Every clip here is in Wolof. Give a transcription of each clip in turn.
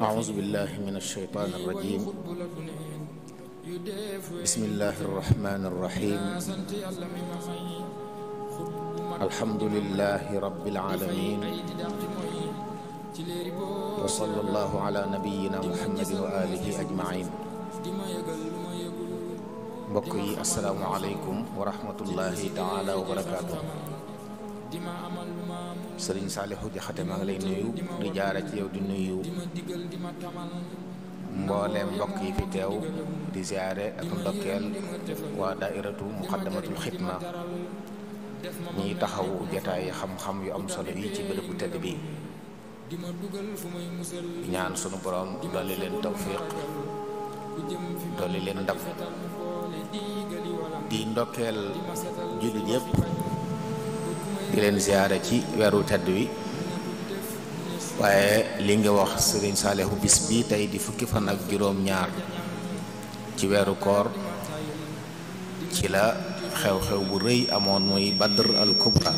أعوذ بالله من الشيطان الرجيم بسم الله الرحمن الرحيم الحمد لله رب العالمين وصلى الله على نبينا محمد وآله أجمعين mbokk yi assalaamu aleykum wa rahmatullahi taala wa barakaatu. sëriñ Saalihu Jaxate maa ngi lay nuyu di jaara ci yow di nuyu mbooleem mbokk yi fi teew di ziyaare ak ndokkeel waa daairatu muqaddamatul xidma ñiy taxawu jataay xam-xam yu am solo yi ci bërëb bu tedd bi ñaan sunu borom dolli leen tawfiq dolli leen ndam di ndokkeel jullit yépp di leen ziyaare ci weeru tedd wi waaye li nga wax sëriñ Saalihu bis bi tey di fukki fan ak juróom-ñaar ci weeru koor ci la xew-xew bu rëy amoon muy Badr al Kubra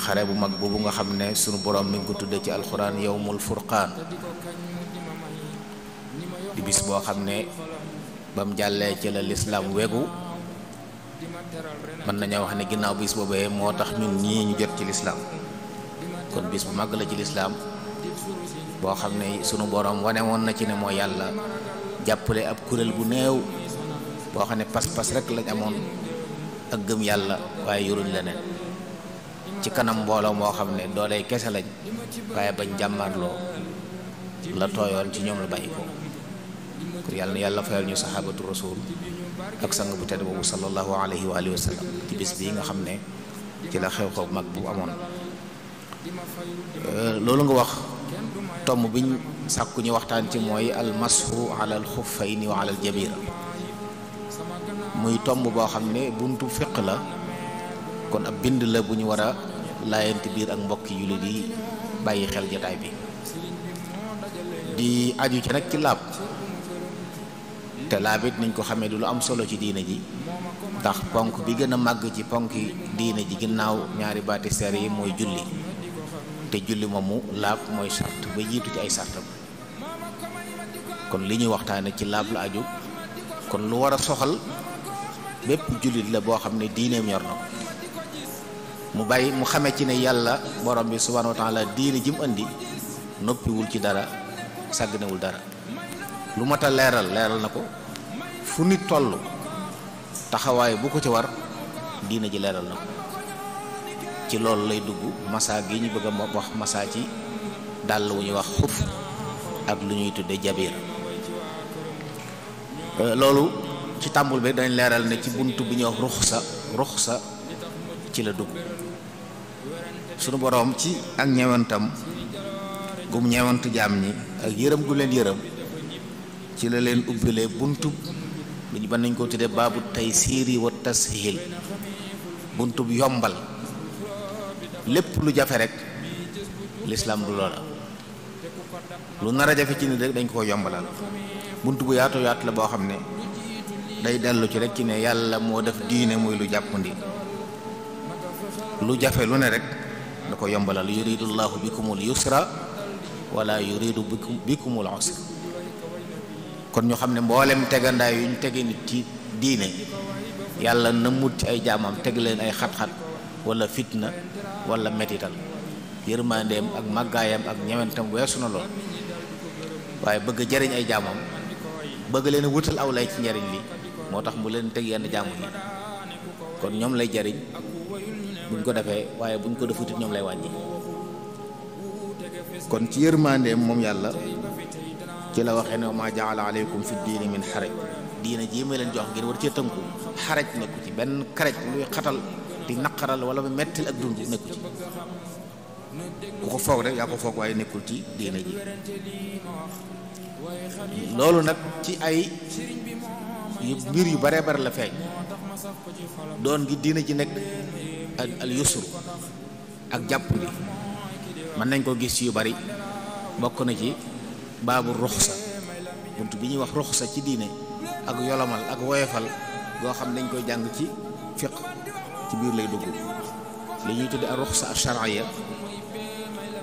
xare bu mag boobu nga xam ne sunu borom mi ngi ko tudde ci alxuraan yawmul furqaan di bis boo xam ne bam jàllee ci la lislaam wegu mën nañoo wax ne ginnaaw bis boobee moo tax ñun ñii ñu jot ci lislaam kon bis bu màgg la ci lislaam boo xam ne sunu borom wane woon na ci ne moo yàlla jàppale ab kuréel bu néew boo xam ne pas-pas rek lañ amoon ak gëm yàlla waaye yoruñ leneen ci kanam mbooloo moo xam ne dooley kese lañ waaye bañ jàmmarloo la tooyoon ci ñoom la bàyyi ko kon yàlla na yàlla fayal ñu saxaabatu rasul ak sang bu tedd boobu sallallahu alayhi wa alihi wa sallam ci bis bii nga xam ne ci la xew-xew mag bu amoon loolu nga wax tomb biñ sàkku ñu waxtaan ci mooy al mashu ala al xuffayni wa ala al jabira muy tomb boo xam ne buntu fiq la kon ab bind la bu ñu war a laayante biir ak mbokki jullit yi bàyyi xel jotaay bi di aju ci nag ci laab te laabit niñ ko xamee du lu am solo ci diine ji ndax ponk bi gën a màgg ci ponki diine ji ginnaaw ñaari baati seer yi mooy julli te julli moomu laab mooy sart ba jiitu ci ay sartam kon li ñuy waxtaane ci laab la aju kon lu war a soxal bépp jullit la boo xam ne diineem yor na mu bàyyi mu xamee ci ne yàlla borom bi subhanahu wa taala diine ji mu indi noppiwul ci dara sàggnewul dara lu mat a leeral na ko fu nit toll taxawaay bu ko ci war diine ji leeral na ko ci loolu lay dugg masa gi ñu bëgg a wax masa ci dàll wu ñuy wax xuf ak lu ñuy tudde jabir loolu ci tàmbul bi dañ leeral ne ci bunt bi ñuy wax ruxsa ci la dugg sunu boroom ci ak ñewantam gum ñewantu jaam ñi ak yërëm gu leen yërëm ci la leen ubbilee buntu bi ban nañ ko tuddee baabu taysiiri wa tashil buntu bu yombal lépp lu jafe rek lislaam du loola lu nar a jafe ci nit rek dañ koo yombalal buntu bu yaatu yaatu la boo xam ne day dellu ci rek ci ne yàlla moo def diine muy lu jàppandi lu jafe lu ne rek da ko yombalal yuridu llahu bikumul yusra wala yuridu bikumul usra kon ñu xam ne mboolem tegandaay yu ñu tege nit ci diine yàlla na mut ci ay jaamam teg leen ay xat-xat wala fitna wala metital yërmandeem ak màggaayam ak ñewentam weesu na lool waaye bëgg jariñ ay jaamam bëgg leen wutal aw lay ci njariñ li moo tax mu leen teg yenn jaamu yi kon ñoom lay jariñ buñ ko defee waaye buñ ko defutit ñoom lay wàññi kon ci yërmandeem moom yàlla ci la waxee ne ma jaala aleykum fi diini min xaraj diina jii ma leen jox ngir war cee tënku xaraj nekku ci benn karaj luy xatal di naqaral wala mu mettil ak dund nekku ci ku ko foog rek yaa ko foog waaye nekkul ci diina ji loolu nag ci ay mbir yu bare bare la feeñ doon gi diina ji nekk al yusru ak jàpp bi mën nañ ko gis yu bari bokk na ci baabu ruxsa bunt bi ñuy wax ruxsa ci diine ak yolomal ak woyofal goo xam dañ koy jàng ci fiq ci biir lay dugg li ñuy tudde ak ruxsa al shar'iyya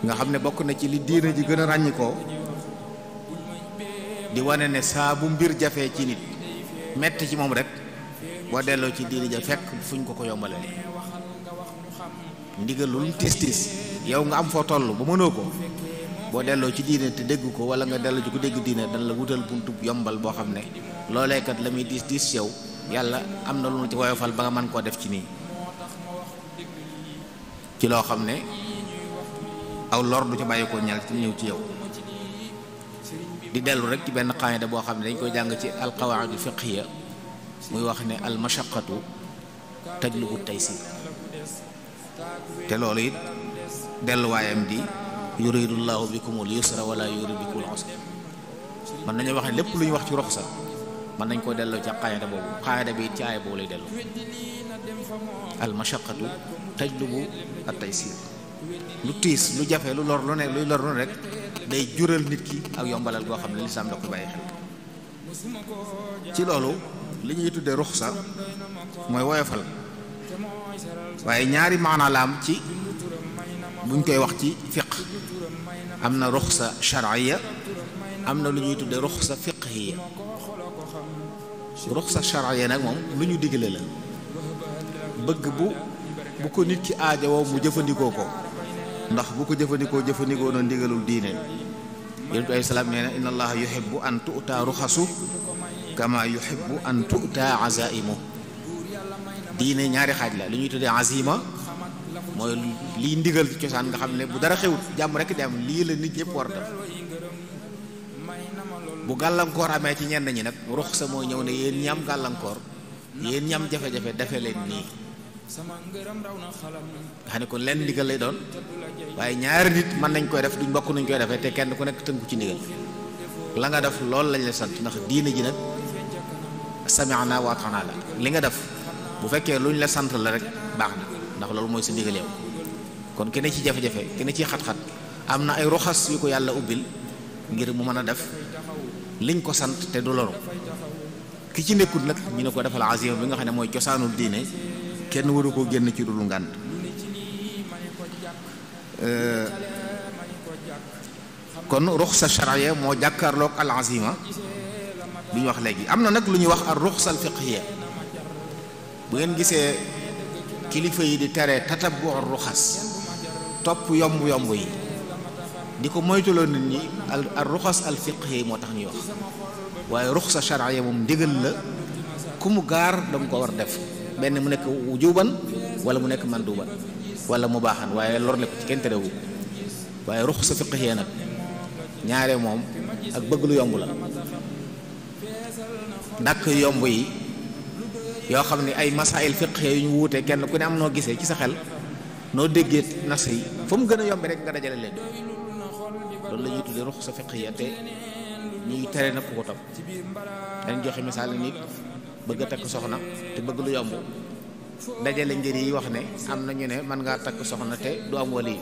nga xam ne bokk na ci li diine ji gën a ràññikoo di wane ne saa bu mbir jafee ci nit metti ci moom rek boo delloo ci diini ja fekk fuñ ko yombalee ndigal lu tiis yow nga am foo toll ba mënoo ko boo delloo ci diine te dégg ko wala nga delloo ci ku dégg diine dana la wutal buntu yombal boo xam ne loolee kat la muy diis yow yàlla am na lu mu ci woyofal ba nga mën koo def ci nii ci loo xam ne aw lor du ca bàyyi ko ñal ci ñëw ci yow di dellu rek ci benn qaayida boo xam ne dañ koy jàng ci alqawaidul fiqhiya muy wax ne al mashaqqatu tajlubu taysir te loolu it delluwaayam di yuridullahu bikumul yusra wala yuridu bikumul usra mën nañu wax ne lépp lu ñu wax ci ruxsa mën nañ koo delloo ci qaayida boobu qaayida bi ci aaya boobu lay dellu al mashaqqatu tajlubu at taysir lu tiis lu jafe lu lor lu ne luy lor lu ne rek day jural nit ki ak yombalal goo xam ne lislaam da ko bàyyi xel ci loolu li ñuy tuddee ruxsa mooy woyofal waaye ñaari maana la am ci buñ koy wax ci fiq am na ruxsa shar'iyya am na lu ñuy tuddee ruxsa fiqhiyya ruxsa shar'iyya nag moom lu ñu digle la bëgg bu ko nit ki aajowoo mu jëfandikoo ko ndax bu ko jëfandikoo na ndigalul diine yonent bi alayhi salaam nee na inna allaha yuhibbu an tu'ta ruxasu kama yuhibbu an tu'ta azaimu diine ñaari xaaj la li ñuy tuddee azima mooy liy ndigal ci cosaan nga xam ne bu dara xewut jàmm rek di am lii la nit ñëpp war a def bu gàllankoor amee ci ñenn ñi nag ruxsa mooy ñëw ne yéen ñi am gàllankoor yéen ñi am jafe-jafe defe leen nii nga xam ne kon leen ndigal lay doon waaye ñaari nit mën nañ koy def duñ bokk nuñ koy defee te kenn ku nekk tënku ci ndigal la nga def loolu lañ la sant ndax diine ji nag sami'na wa ata'na la li nga def bu fekkee luñ la sant la rek baax na ndax loolu mooy sa ndigal yow kon kenn ci jafe-jafe kenn ci xat-xat am na ay ruxas yu ko yàlla ubbil ngir mu mën a def liñ ko sant te du loru ki ci nekkul nag ñu ne ko defal azima bi nga xam ne mooy cosaanul diine kenn waru koo génn ci dul ngànt kon ruxsa shar'iyya moo jàkkaarloog al azima bi ñu wax léegi am na nag lu ñuy wax ar ruxsa al fiqhiyya bu ngeen gisee kilifa yi di tere tatabbu ar ruxas topp yomb yi di ko moytuloo nit ñi al ruxas al fiqhiyya moo tax ñuy wax waaye ruxsa shar'iyya moom ndigal la ku mu gaar danga ko war def benn mu nekk wujuban wala mu nekk manduban wala mu baaxan waaye lor ne ko ci kenn terewu waaye ruxsa fiqhiyya nag ñaare moom ak bëgg lu yomb la dàkk yomb yi yoo xam ne ay masail fiqhiyya yu ñu wuute kenn ku ne am noo gisee ci sa xel noo déggee nas yi fa mu gën a yombe rek nga dajale leen loolu la ñuy tuddee ruxsa fiqhiyya te ñuy tere nag ku ko topp dañ joxe misaal nit bëgg a takk soxna te bëgg lu yomb dajale ngir yi wax ne am na ñu ne mën ngaa takk soxna te du am wali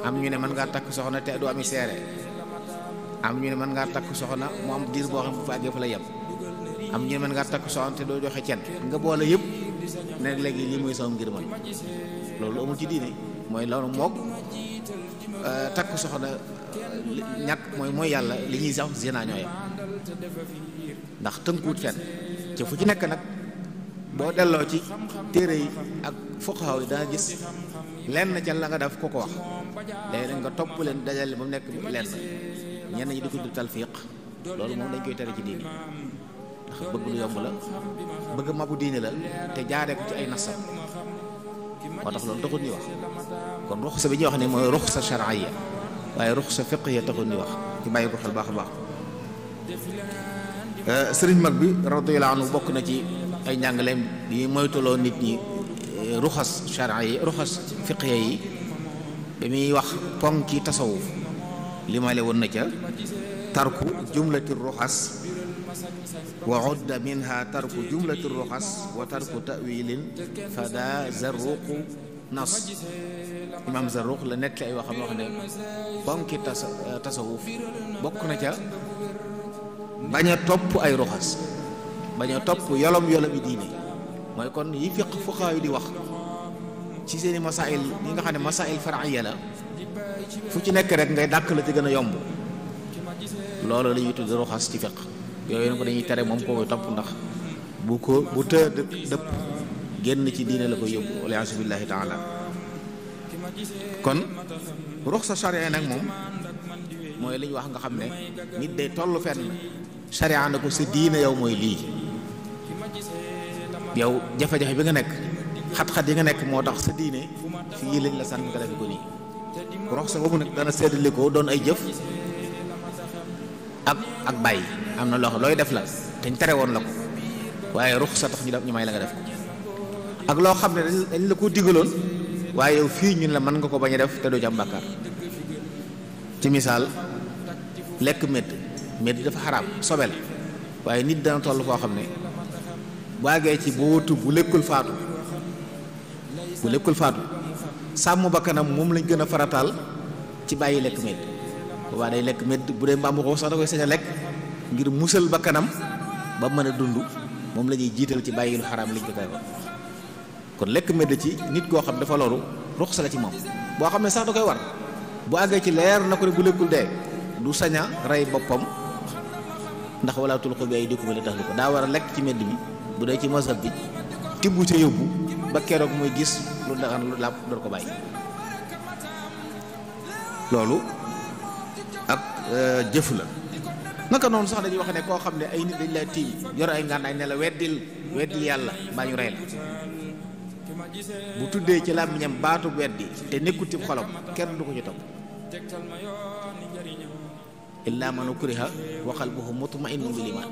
am ñu ne mën ngaa takk soxna te du ami seere am ñu ne mën ngaa takk soxna mu am diir boo xam bu fa àggee fa la yem am ñu ne mën ngaa takk soxna te doo joxe cen nga boole yëpp ne léegi lii muy sama ngir man loolu amul ci diine mooy loolu moog takk soxna ñàkk mooy yàlla li ñuy sax zina ñoo yem ndax tënkuwut fenn ci fu ci nekk nag boo delloo ci téere yi ak fuqaha yi danga gis lenn ca la nga def ko wax léegi nga topp leen dajale ba mu nekk lenn ñenn ñi di ko dul talfiq loolu moom dañ koy tere ci diine ndax bëgg lu yomb la bëgg mabu diine la te jaaree ko ci ay nasab moo tax loolu taxul ñuy wax kon ruxsa bi ñuy wax ne mooy ruxsa shar'iyya waaye ruxsa fiqhiyya taxul ñuy wax ci bàyyi ko xel baax a baax sëriñ mag bi radiyallahu anhu bokk na ci ay njàngaleem yi moytuloo nit ñi ruxas shar'iyya ruxas fiqhiyya yi ba muy wax ponki tasawuf limale woon na ca tarku jumlati ruxas wa udda minha tarku jumlati ruxas wa tarku ta'wilin fada zarruqu nas imam Zarruq la nekk ay waxam wax ne ponki tasawuf bokk na ca bañ a topp ay ruxas bañ a topp yolom yi diine mooy kon yi fiq fuqahaa yi di wax ci seeni masail yi nga xam ne masail far'iyya la fu ci nekk rek ngay dàkk la ci gën a yomb loolu la ñuy tudd ruxas ci fiq yooyu nag ko dañuy tere moom koo koy topp ndax bu të dëpp génn ci diine la koy yóbbu waliyasu billahi taala. kon ruxsa charia nag moom mooy li ñu wax nga xam ne nit day toll fenn charia na ko sa diine yow mooy lii yow jafe-jafe bi nga nekk xat-xat yi nga nekk moo tax sa diine fii lañ la sant nga defe ko nii ruxsa boobu nag dana seddali ko doon ay jëf ak bàyyi am na loo looy def la dañ tere woon la ko waaye ruxsa tax ñu may la nga def ko ak loo xam ne dañ la ko digaloon waaye yow fii ñun la mën nga ko bañ a def te doo ci am bàkkaar ci misaal lekk médd dafa xaraam sobe la waaye nit dana toll foo xam ne waagee ci bu wutu bu lekkul faatu sàmm bakkanam moom lañ gën a farataal ci bàyyi lekk médd boobaa day lekk médd bu dee mbaam ko sax da koy sañ a lekk ngir musal bakkanam ba mën a dund moom la ñuy jiital ci bàyyi lu xaraam liñ ko tere kon lekk médd ci nit koo xam dafa loru ruxsa la ci moom boo xam ne sax da koy war bu àggee ci leer na ko ne bu lekkul dee du sañ a rey boppam ndax wala tulqu bi aydikum ila tahluka daa war a lekk ci médd mi bu dee ci mazhab bi tibb ca yóbbu ba keroog muy gis lu dagan lu làpp door ko bàyyi loolu ak jëf la. naka noonu sax dañuy wax ne koo xam ne ay nit dañ la tiim yor ay ngànnaay ne la weddil yàlla mbaa ñu rey la bu tuddee ci làmmiñam baatu weddi te nekkut ci xolam kenn du ko ci topp illaa man ukriha wa qalbuhu mutma'innun bil iman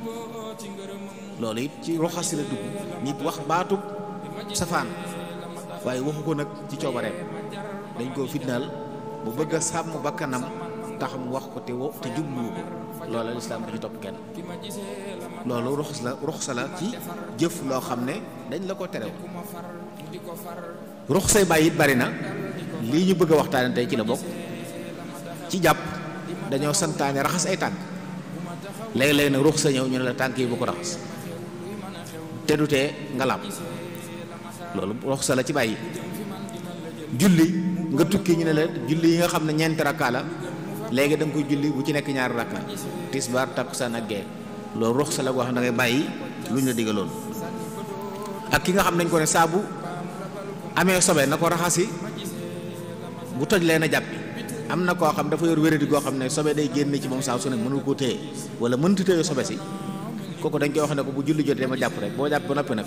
loolu it ci roxasi la dugg nit wax baatu safaan waaye waxu ko nag ci coobareem dañ koo fitnaal bu bëgg a sàmm bakkanam tax mu wax ko te jubluwu ko loolu lislaam du ci topp kenn loolu ruxsa la ci jëf loo xam ne dañ la ko terew ruxsay bàyyi it bari na lii ñu bëgg a waxtaane tey ci la bokk ci jàpp dañoo santaane raxas ay tànk léeg-léeg nag ruxsa ñëw ñu ne la tànk yi bu ko raxas te du tee nga laab loolu ruxsa la ci bàyyi julli nga tukki ñu ne la julli yi nga xam ne ñeenti rakkaa la léegi da nga koy julli bu ci nekk ñaari rakka tisbaar takkusaan ak gee loolu ruxsa la goo xam ne da ngay bàyyi lu ñu la digaloon ak ki nga xam nañ ko ne saabu amee sobe na ko raxasi bu toj leen a jàppi am na koo xam dafa yor wéradi goo xam ne sobe day génn ci moom saa su ne mënul koo téye wala mënta téye sobe si kooku dañ koy wax ne ko bu julli jotee demal jàpp rek boo jàpp ba noppi nag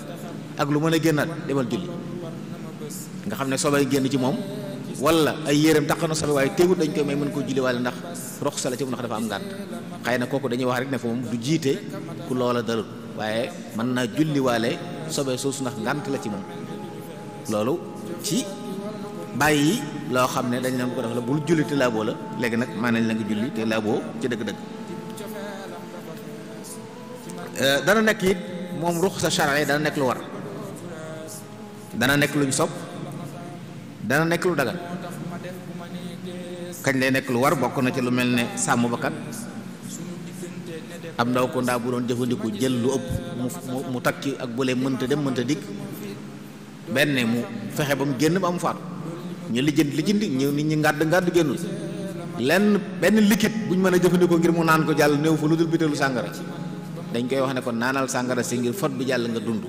ak lu mën a génnaat demal julli nga xam ne sobe génn ci moom wala ay yéreem tax na sobe waaye teewut dañ koy may mën koo julli wala ndax ruxsa la ci ndax dafa am ngànt xëy na kooku dañuy wax rek ne fa moom du jiite ku loola dalul waaye mën naa julli waale sobe soosu ndax ngànt la ci moom loolu ci bàyyi loo xam ne dañ leen ko def la bul julli te laaboo la léegi nag maa nañ la nga julli te laaboo ci dëgg-dëgg dana nekk it moom ruxsa shar'i dana nekk lu war dana nekk luñ sopp dana nekk lu dagan kañ lay nekk lu war bokk na ci lu mel ne sàmm bakkan am ndaw ko ndaa bu doon jëfandiku jël lu ëpp mu takki ak bële mënta dem mënta dikk benn mu fexe ba mu génn ba mu faatu ñu lijjanti ñu nit ñi ngàdd génnul benn liquide bu ñu mën a jëfandikoo ngir mu naan ko jàll néew fa lu dul bitéelu sàngara dañ koy wax ne ko naanal sàngara si ngir fot bi jàll nga dund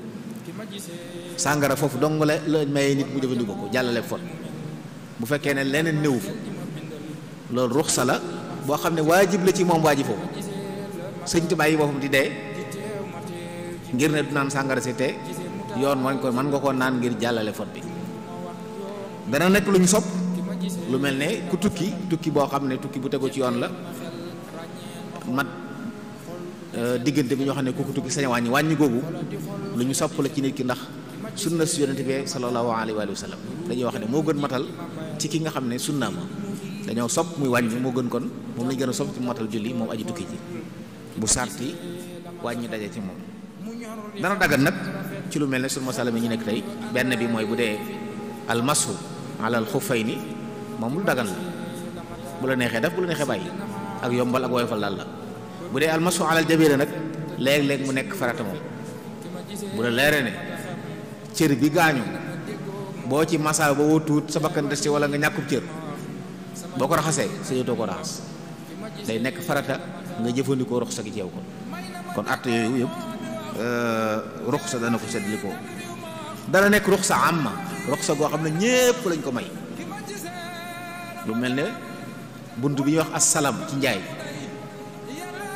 sàngara foofu dong la mayee nit mu jëfandikoo ko jàllale fot bu fekkee ne leneen néew fa loolu ruxsa la boo xam ne waajib la ci moom waajib foofu sëñ Tuubaa yi boppam di dee ngir ne du naan sàngara si te yoon wañ ko mën nga koo naan ngir jàllale fot bi dana nekk lu ñu sopp lu mel ne ku tukki boo xam ne tukki bu tegu ci yoon la mat diggante bi ñoo xam ne ku tukki sañ wàññi googu lu ñu sopp la ci nit ki ndax sunna si yonente bi sallallahu alayhi wa sallam dañuy wax ne moo gën matal ci ki nga xam ne sunna ma dañoo sopp muy wàññi moo gën kon moom lañ gën a sopp ci matal julli moom aji tukki ji bu sarti wàññi daje ci moom dana dagan nag ci lu mel ne sunu masala mi ñu nekk tey benn bi mooy bu dee almasu alal xuffayni moom lu dagan la bu la neexee def bu la neexee bàyyi ak yombal ak woyofal daal la bu dee almasu alal jabira nag léeg-léeg mu nekk farata moom bu la leeree ne cër bi gaañu boo ci masa ba woo tuut sa bakkan des ci wala nga ñàkkub cër boo ko raxasee sa yotoo ko raxas day nekk farata nga jëfandikoo ruxsa gi ci yow kon at yooyu yëpp ruxsa dana ko seddlikoo. dana nekk ruxsa amma ruxsa goo xam ne ñépp lañ ko may, lu mel ne bunt bi ñuy wax assalam ci njaay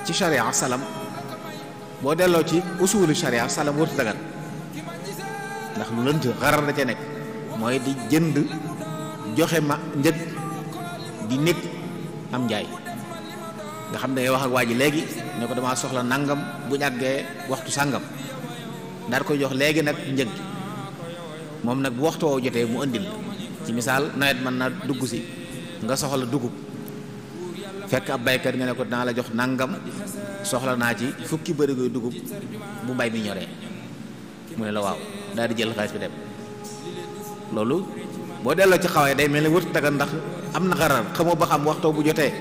ci sharia. salam boo delloo ci usulu sharia salam warut dagan ndax lu lënt xarar da ca nekk, mooy di jënd joxe ma njëg di nekk am njaay nga xam ne wax ak waa ji léegi ne ko damaa soxla nangam bu ñàggee waxtu sàngam daal koy jox léegi nag njëg moom nag bu waxtu woo jotee mu indil ci misaal nawet mën naa dugg si nga soxla dugub fekk ab baykat nga ne ko dinaa la jox nangam soxla naa ci fukki bërigoy dugub bu mbay mi ñoree mu ne la waaw daal di jël xaalis bi dem. loolu boo delloo ci xawee day mel ni wërtu dagan ndax am na xarar xamoo ba xam waxtoo bu jotee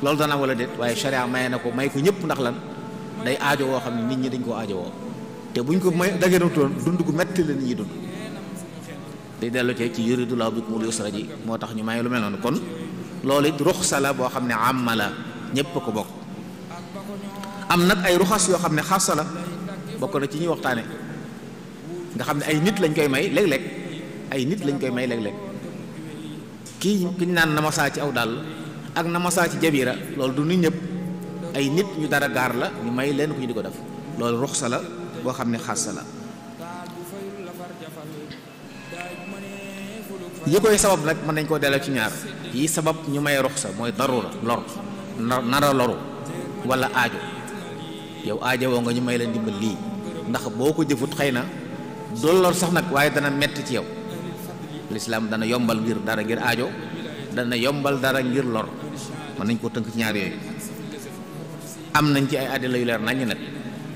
loolu dana wala déet, waaye sharia maye na ko may ko ñëpp ndax lan day aajo woo xam ne nit ñi dañ koo aajo woo te buñ ko may daganatoon dund gu metti la nit ñi dund. day dellu ci yuridullahu bikumul yusra ji moo tax ñu may lu mel noonu. kon loolu it ruxsa la boo xam ne amma la ñëpp ko bokk. am nag ay ruxas yoo xam ne xassa la bokk na ci ñuy waxtaane nga xam ne ay nit lañ koy may léeg-léeg ay nit lañ koy may léeg-léeg kii ñu naan na masaa ci aw dàll ak na masaa ci jabira loolu du nit ñëpp, ay nit ñu dara gaar la ñu may leen ku ñu di ko def, loolu ruxsa la boo xam ne xassa la. yi koy sabab nag mën nañ koo delloo ci ñaar yi sabab ñu may ruxsa mooy darura lor nara loru wala aajo. yow aajo woo nga ñu may leen dimbal lii ndax boo ko jëfut xëy na dool lor sax nag waaye dana metti ci yow. lislaam dana yombal ngir dara ngir aajo, dana yombal dara ngir lor, mën nañ koo tënk ci ñaar yooyu. am nañ ci ay àddila yu leer naññ nag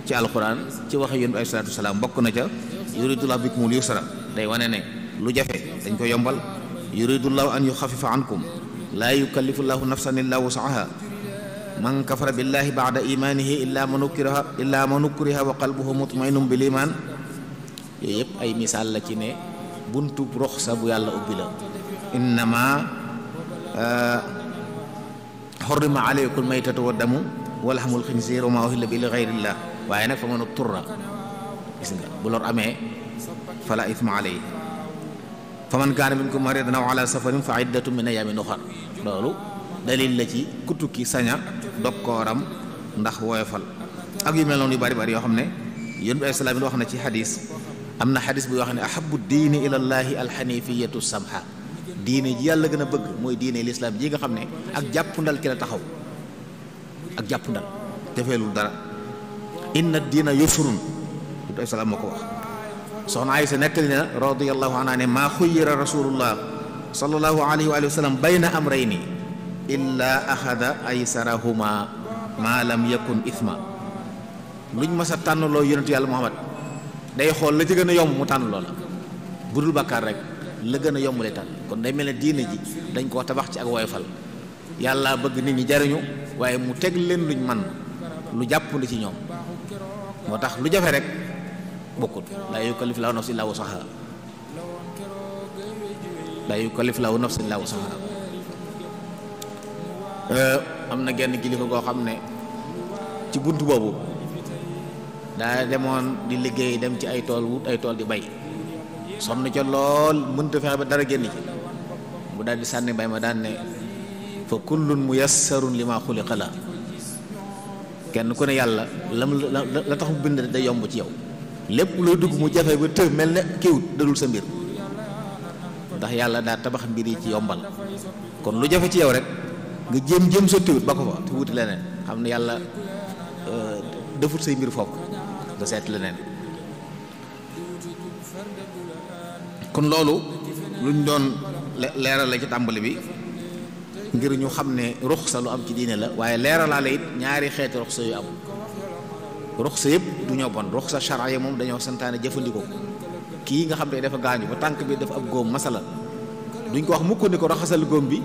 ci alquran ci waxe yonent bi alayhi salaatu wasalaam bokk na ca yuridullahu bikumul yusra day wane ne lu jafe dañ ko yombal. yuridullahu an yuxafifa ankum laa yukallifullahu nafsan illa wusaha man kafara billahi ba'da imanihi illa man ukriha wa qalbuhu mutma'innun bil iman. yooyu yëpp ay misaal la ci ne buntu ruxsa bu yàlla ubbi la. innama xurrima alaykum maytatu wa damu wa lahmul xinziir wa ma uhilla bi li gayrillah, waaye nag fa man turra gis nga bu lor amee fala ithma alayhi fa man kaana minkum mariidan aw ala safarin fa iddatun min ayyaamin uxar. loolu dalil la ci ku tukki saña dokkooram ndax woyofal ak yu mel noonu yu bari bari yoo xam ne yonent bi salaam wax na ci xadis. am na xadis bu yoo xam ne ahabu diini ilallaahi alxanifiyatu samha, diine ji yàlla gën a bëgg mooy diine lislaam ji nga xam ne ak jàppundal ki la taxaw ak jàppundal defeelul dara. inna diina yusrun yonent bi salaam moo ko wax. soxna Aysa nettali na radiyallahu anha ne maa xuyyira rasulullah sallallahu alayhi wa sallam bayna amrayni illa axada aysarahuma maa lam yakun ithma. luñ mas a tànnaloo yonent yàlla Muhammad day xool la ci gën a yomb mu tànn loola, bu dul bàkkaar rek la gën a yomb lay tànn. kon day mel ne diine ji dañ koo tabax ci ak woyofal. yàlla bëgg nit ñi jariñu waaye mu teg leen luñ man lu jàppandi ci ñoom, moo tax lu jafe rek bokkut. laa yukallifu llaahu nafsan illaa wusahaa, laa yukallifu llaahu nafsan illaa wusahaa. am na genn kilifa goo xam ne ci bunt boobu daa demoon di liggéey dem ci ay tool wut ay tool di bay sonn ca lool mënta fexe ba dara génn ci mu daal di sànni bay ma daan ne fa kullun muyassarun li ma xuliqa la. kenn ku ne yàlla la tax mu bind day yomb ci yow, lépp loo dugg mu jafe ba të mel ne kiwut dadul sa mbir ndax yàlla daa tabax mbir yi ci yombal. kon lu jafe ci yow rek nga jéem sa tiwut ba ko fa te wuti leneen, xam ne yàlla defut say mbir foofu nga seet leneen. kon loolu luñ doon leeral la ci tàmbali bi ngir ñu xam ne ruxsa lu am ci diine la, waaye leeralaale it ñaari xeeti ruxsa yu am. ruxsa yëpp du ñoo bon. ruxsa shar'iyya moom dañoo santaane jëfandikoo. kii nga xam ne dafa gaañu ba tànk bi dafa ab góom masala duñ ko wax mukk ni ko raxasal góom bi,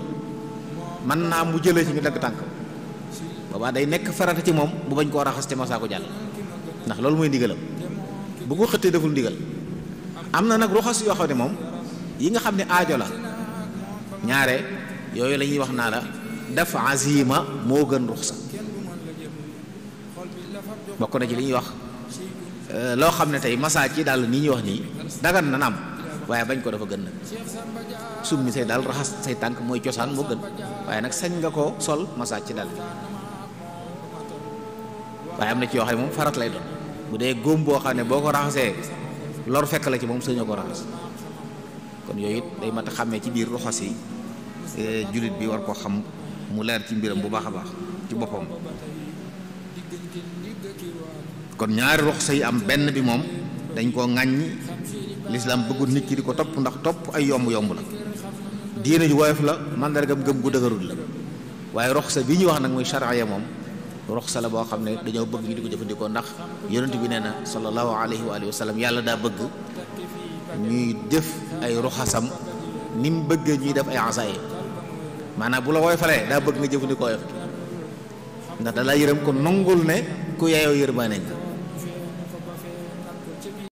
mën naa mu jëlee ci ñu dagg tànk boobaa day nekk farata ci moom bu bañ koo raxas te masaa ko jàll, ndax loolu mooy ndigalam. bu ko xëttee deful ndigal. am na nag ruxas yoo xam ne moom yi nga xam ne aajo la ñaare yooyu la ñuy wax naa la def azima moo gën ruxsa. bokk na ci li ñuy wax loo xam ne tey massage ci daal nii ñuy wax nii dagan na naam waaye bañ ko dafa gën nag summi say daal raxas say tànk mooy cosaan moo gën waaye nag sañ nga ko sol massage ci daal waaye am na ci yoo xam ne moom farat lay doon bu dee góom boo xam ne boo ko raxasee lor fekk la ci moom sañoo ko raxas kon yooyu it day mat a xàmmee ci biir roxas yi jullit bi war koo xam mu leer ci mbiram bu baax a baax ci boppam. kon ñaari roxas yi am benn bi moom dañ koo ŋàññi lislaam bëggul nit ki di ko topp ndax topp ay yomb-yomb la diine ju woyof la mandargam gëm gu dëgërul la waaye roxsa bi ñuy wax nag muy charia moom roxsa la boo xam ne dañoo bëgg ñu di ko jëfandikoo ndax yonent bi nee na sallallahu alayhi wa alihi wa sallam yàlla daa bëgg ñuy def ay roxasam ni mu bëggee ñuy def ay asaay maanaam bu la woyofalee daa bëgg nga jëfandikoo woyof ndax da la yërëm ko nangul ne ku yaayoo yërmaane nga